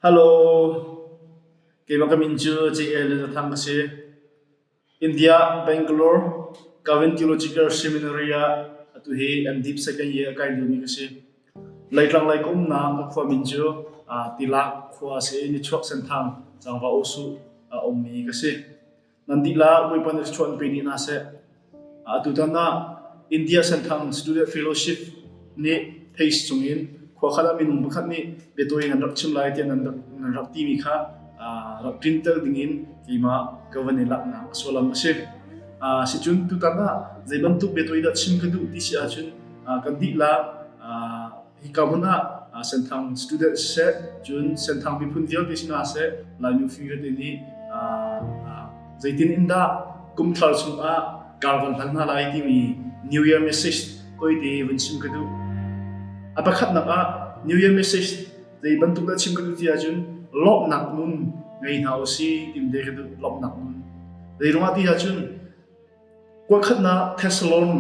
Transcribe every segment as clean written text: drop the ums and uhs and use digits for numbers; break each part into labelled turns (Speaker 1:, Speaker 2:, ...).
Speaker 1: Hello, keimah ka min cu JL Zathang ka si. India, Bangalore, Calvin Theological Seminary ah atu hi MDip second year a kai liomi ka si. Leitlang lei ka umnak ka khua min cu Tilak khua a si i nichuak Senthang Cangva Osu a ummi ka si. Nan dihlak Bawipa nih thluachuah in pe dih hna seh. Atutan ah India Senthang Student Fellowship nih page cungin khua khat ah minung pakhat nih biatawi nan rak chim lai tiah nan rak, nan rak timi kha rak printer dingin keimah ka van i laknak a sullam a si. Sicun tutan ah zei bantuk biatawi dah chim ka duh ti si ahcun kan dihlak Hika hmun ah Senthang student siseh, cun Senthang miphun vialte sinah seh, Laimi vialte nih zeitin in dah kum thar chungah kar kan hlan hna lai timi New Year message toite vun chim ka duh. A pakhatnak ah New Year message zei bantuk dah chim ka duh ti ahcun lawmhnak nun ngei hna usih tim te ka duh lawmhnak nun. Zei ruangah ti ahcun Kuakhatnak Thessalon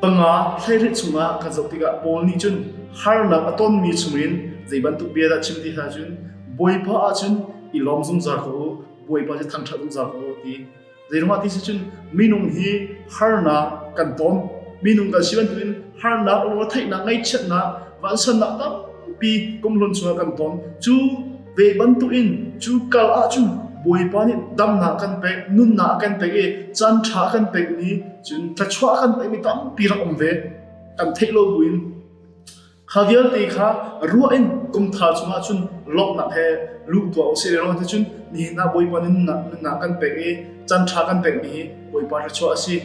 Speaker 1: panga hleiriat chungah kan zoh tikah Paul nih cun harnak a tonmi chungin zei bantuk bia dah chim ti hna cun Bawipa ahcun i lawm zungzal ko u, Bawipa cu thangṭhat zungzal ko u ti. Zeiruangah ti si cun minung hi harnak kan ton. Minung kan si bantukin harnak, lungretheihnak, ngaihchiatnak, vansannak tampi kumhlun chungah kan ton. Cu Ve bantukin cu kal ahcun Bawipa nih damnak kan pek, nunnak kan pek i caan ṭha kan pekmi, cun thluachuah kan pekmi tampi rak um ve. Kan theih lo buin kha vialte kha ruah in kum thar chungah cun lawmhnak he luh tuah usih le cun nihin ah Bawipa nih nunnak, nunnak kan pek i caan ṭha kan pekmi hi Bawipa thluachuah a si.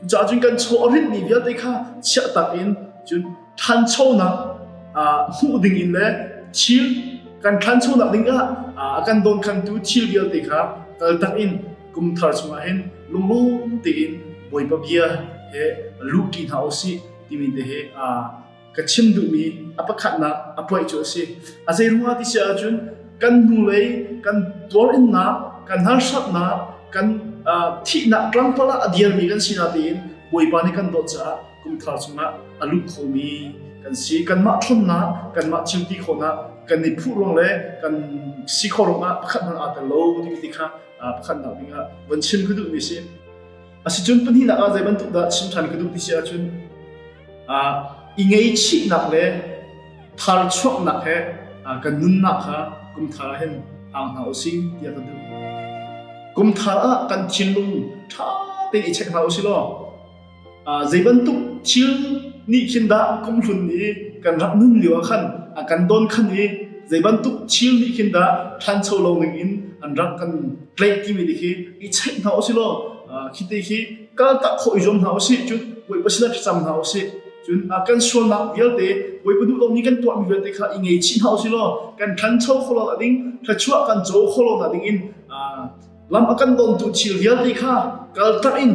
Speaker 1: Cucaah cun kan chaw a ritmi vialte kha chiahtak in cun ṭhanchonak hmuh ding in le thil kan ṭhanchonak ding ah a kan dawnkhantu thil vialte kha kaltak in kum thar chungah hin lunglawm tein Bawipa bia he luhṭi hna usih timi te hi ka chim duhmi a pakhatnak a puaih cu a si. A zei ruangah ti si ahcun kan hnulei kan tuarinnak, kan harsatnak, kan thihnak tlangpal ah a dirmi kan si natein Bawipa nih kan dawt caah kumthar chungah a lut khomi kan si. Kanmah ṭhawnnak, kanmah thil ti khawhnak, kan i phuh ruang le kan si khawh ruangah pakhat hmanh aa tel lo timi ti kha pakhatnak ding ah von chim ka duhmi si. Asicun pahnihnak ah zei bantuk dah chim ṭhan ka duh ti si ahcun i ngeichihnak le tharchuaknak he kan nunnak kha kumthar ah hin hang hna usih tiah ka duh. Kumthar ah kan thinlung ṭha tein i check hna usih law Zei bantuk thil nih khin dah kumhlun i kan rak nun lio ah khan a kan don khan i zei bantuk thil nih khin dah ṭhancho lo ning in an rak kan tlaih timi te khi i check hna usih law khi te khi kaltak khawh i zuam hna usih cun Bawipa sinah thlacam hna usih cun kan sualnak vialte Bawipa duh lomi kan tuahmi vialte kha i ngaichih hna usih law kan ṭhancho khawh lo ding thluachuah kan co khawh lo ding in Lam a kan dontu thil vialte kha kaltak in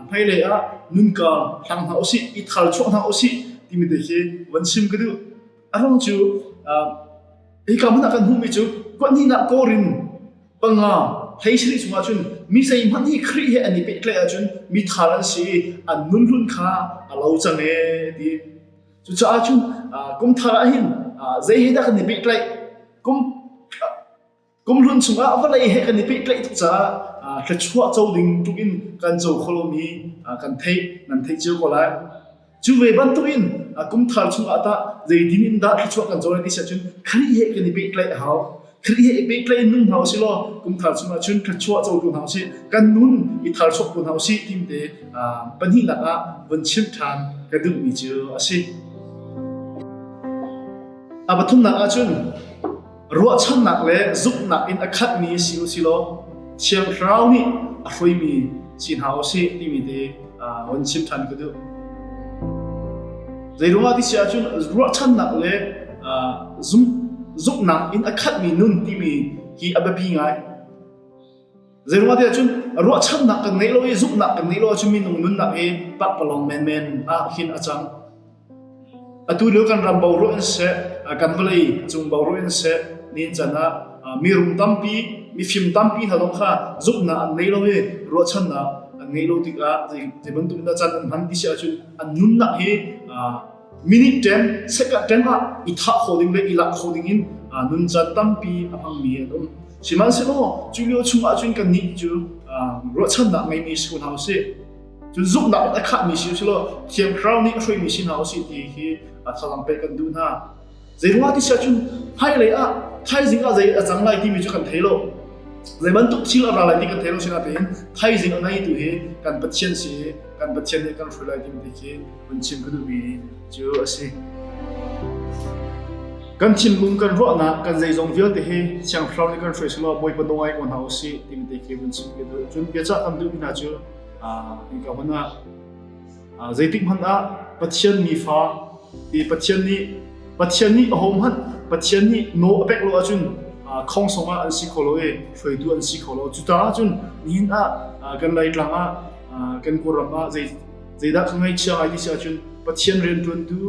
Speaker 1: hmailei ah nunka hlang hna usih, i thar chuah hna usih timi te khi van chim ka duh. A ruang cu hika hmun ah kan hmuhmi cu kuathnihnak Korin panga hlei sarih chungah cun mi zeihmanh hi Khrih he an i pehtlaih ahcun mi thar an si i an nun hlun kha a lo cang ee ti. Cucaah cun kum thar ah hin zei he dah kan i pehtlaih? Kum Kumhlun chungah vawlei he kan i pehtlaih tuk caah thluachuah co ding tuk in kan co kho lomi kan theih, nan theih cio ko lai. Cu ve bantukin kumthar chungah tah zeitin in dah thluachuah kan co lai ti si ahcun Khrih he kan i pehtlaih a hau. Khrih he i pehtlaih in nung hna usih law kumthar chungah cun thluachuah co tu hna usih, kan nun i tharchuah tu hna usih tim te pahnihnak ah vun chim ṭhan ka duhmi cu a si. A pathumnak ahcun Ruahchannak le zumhnak in a khatmi si u silaw Thiang Thlarau nih a hruaimi si hna u sih timi te von chim ṭhan ka duh. Zeiruangah ti si ahcun ruahchannak le zumhnak in a khatmi nun timi hi a biapi ngai. Zeiruangah ti ahcun ruahchannak kan ngeih lo i zumhnak kan ngeih lo ahcun minung nunnak hi pakpalawng menmen ah hin a cang. Atu lio kan ram boruak in siseh, kan vawlei cung boruak in siseh, nihin chan ah mirum tampi, mifim tampi hna zong kha zumhnak an ngei lo i ruahchannak an ngeih lo tikah zei bantuk in dah caan an hman ti si ahcun an nunnak hi. Minute ṭem, second ṭem ah i thah kho ding le i lak kho ding in nuncan tampi a hmangmi an um. Sihmanhsehlaw cu lio chung ahcun kannih cu ruahchannak ngeimi si ko hna usih. Cun zumhnak in a khahmi si usih law Thiang Thlarau nih a hruaimi si hna usih ti hi thazaang pek kan duh hna. Zeiruangah ti siah cun hmailei ah thaizing ah zei a cang lai timi cu kan thei lo. Zei bantuk thil a ra lai ti kan thei lo sinain thaizing a ngeitu hi kan Pathian si i kan Pathian nih kan hruai lai timi te khi vun chim ka duhmi cu a si. Kan thinlung kan ruahnak kan zeizong vialte hi Thiang Thlarau nih kan hruai selaw Bawipa nawl ngai ko hna usih timi te khi vun chim ka duh. Cun biacah kan duhmi hna cu hika hmun ah Zeitik hmanh ah Pathian mifa ti Pathian nih Pathian nih ahohmanh Pathian nih nawl a pek lo ahcun khongsong ah an si kho lo i hruaitu an si kho lo. Cucaah cun nihin ah kan Laitlang ah kan Kawlram ah zei zeidah ka ngaihchia ngai ti si ahcun Pathian rianṭuantu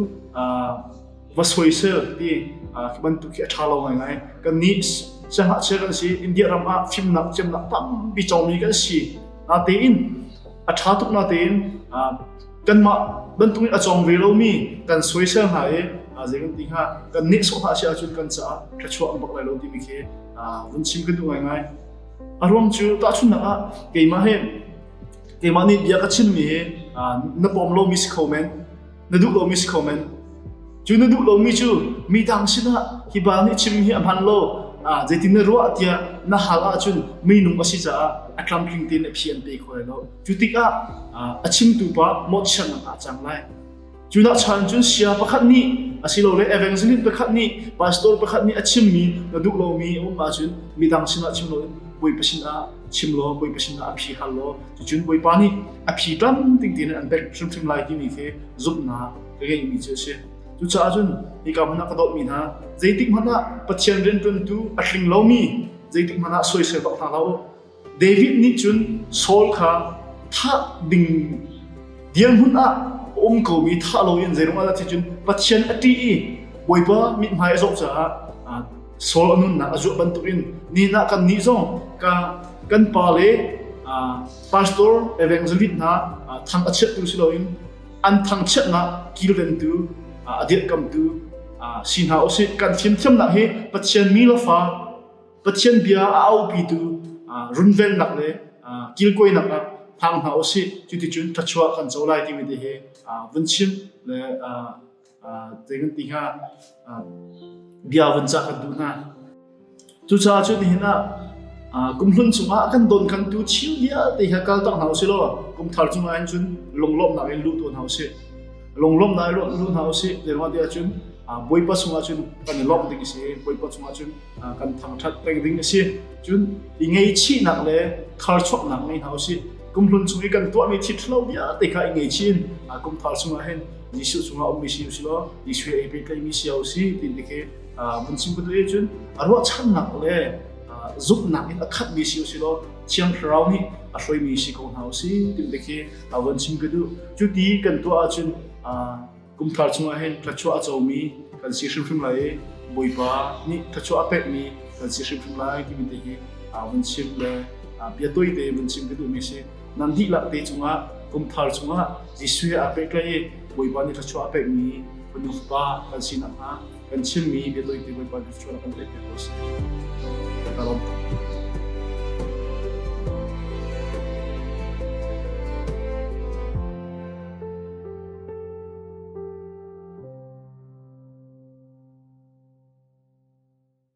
Speaker 1: va soisel ti bantuk hi a ṭha lo ngaingai. Kannih siangngakchia kan si, India ram ah fimnak thiamnak tampi cawngmi kan si. Natein a ṭha tuk natein kanmah bantuk in a cawng ve lomi kan soisel hna i zei kan ti hnga kan nehsawh hna si ahcun kan caah thluachuah an bak lai lo timi khi vun chim ka duh ngaingai. A ruang cu tahchunhnak ah keimah hi keimah nih bia ka chimmi hi na pawm lomi si kho men. Na duh lomi si kho men. Cu na duh lomi cu mi dang sinah hi ba nih chim hi a hman lo, zeitin na ruah tiah na hal ahcun minung a si caah a tlamtling tein a phi an pe kho lai lo. Cu tikah a chimtu pa mawhchiatnak ah a cang lai. Cu nak chan cun sia pakhat nih asilole evangelist pakhat nih pastor pakhat nih a chimmi na duh lomi a um ahcun midang sinah chim loin Bawipa sinah chim law Bawipa sinah a phi hal law Cucun Bawipa nih a phi tlamtling tein an pek hrimhrim lai timi khi zumhnak ka ngeihmi cu a si. Cucaah cun hika hmun ah ka dawtmi hna, zeitik hmanh ah Pathian rianṭuantu a tling lomi zeitik hmanh ah soisel bak hna hlah u. David nih cun Saul kha thah ding dirhmun ah a um komi thah loin zeiruang ah dah ti cun Pathian a ṭih i Bawipa mithmai a zoh caah Saul a nunnak a zuah bantukin nihin ah kannih zong ka kan pa le pastor evangelist hna thang a chiattu si loin an thangchiatnak kilventu a dirhkamtu si hna usih kan fimthiamnak hi Pathian mi le fa Pathian bia a aupitu runvennak le kilkawinak ah hmang hna usih cuticun thluachuah kan co lai timi te hi vun chim le zei kan ti hnga bia vun cah kan duh hna. Cucaah cun nihin ah kumhlun chungah kan dawnkhantu thil vialte kha kal tak hna usih law kumthar chungah hin cun lunglawmhnak in luh tuah hna usih. Lunglawmhnak in luh hna usih. Zeiruangah tiah cun Bawipa chungah cun kan i lawmh ding a si. Bawipa chungah cun kan thangṭhat peng ding a si. Cun i ngaihchihnak le tharchuahnak ngei hna usih. Kumhlun chung i kan tuahmi thil ṭhalo vialte kha i ngaihchih in kumthar chungah hin Jesuh chungah ummi si usih law Jesuh he ei pehtlaihmi si usih ti ti khi vun chim ka duh i cun ruahchannak le zumhnak in a khatmi si usih law Thiang Thlarau nih a hruaimi si ko hna usih ti ti khi vun chim ka duh. Cu ti kan tuah ahcun kumthar chungah hin thluachuah a comi kan si hrimhrim lai i Bawipa nih thluachuah a pekmi kan si hrimhrim lai timi te hi vun chim le bia tawite vun chim ka duhmi si. Nan dihlak te cungah kumthar cungah Jesuh he aa pehtlaih i Bawipa nih thluachuah a pekmi fanu fapa kan si nakhnga kan chimmi bia tawite Bawipa nih thluachuah kan pek piak ko seh. Ka lawm tuk.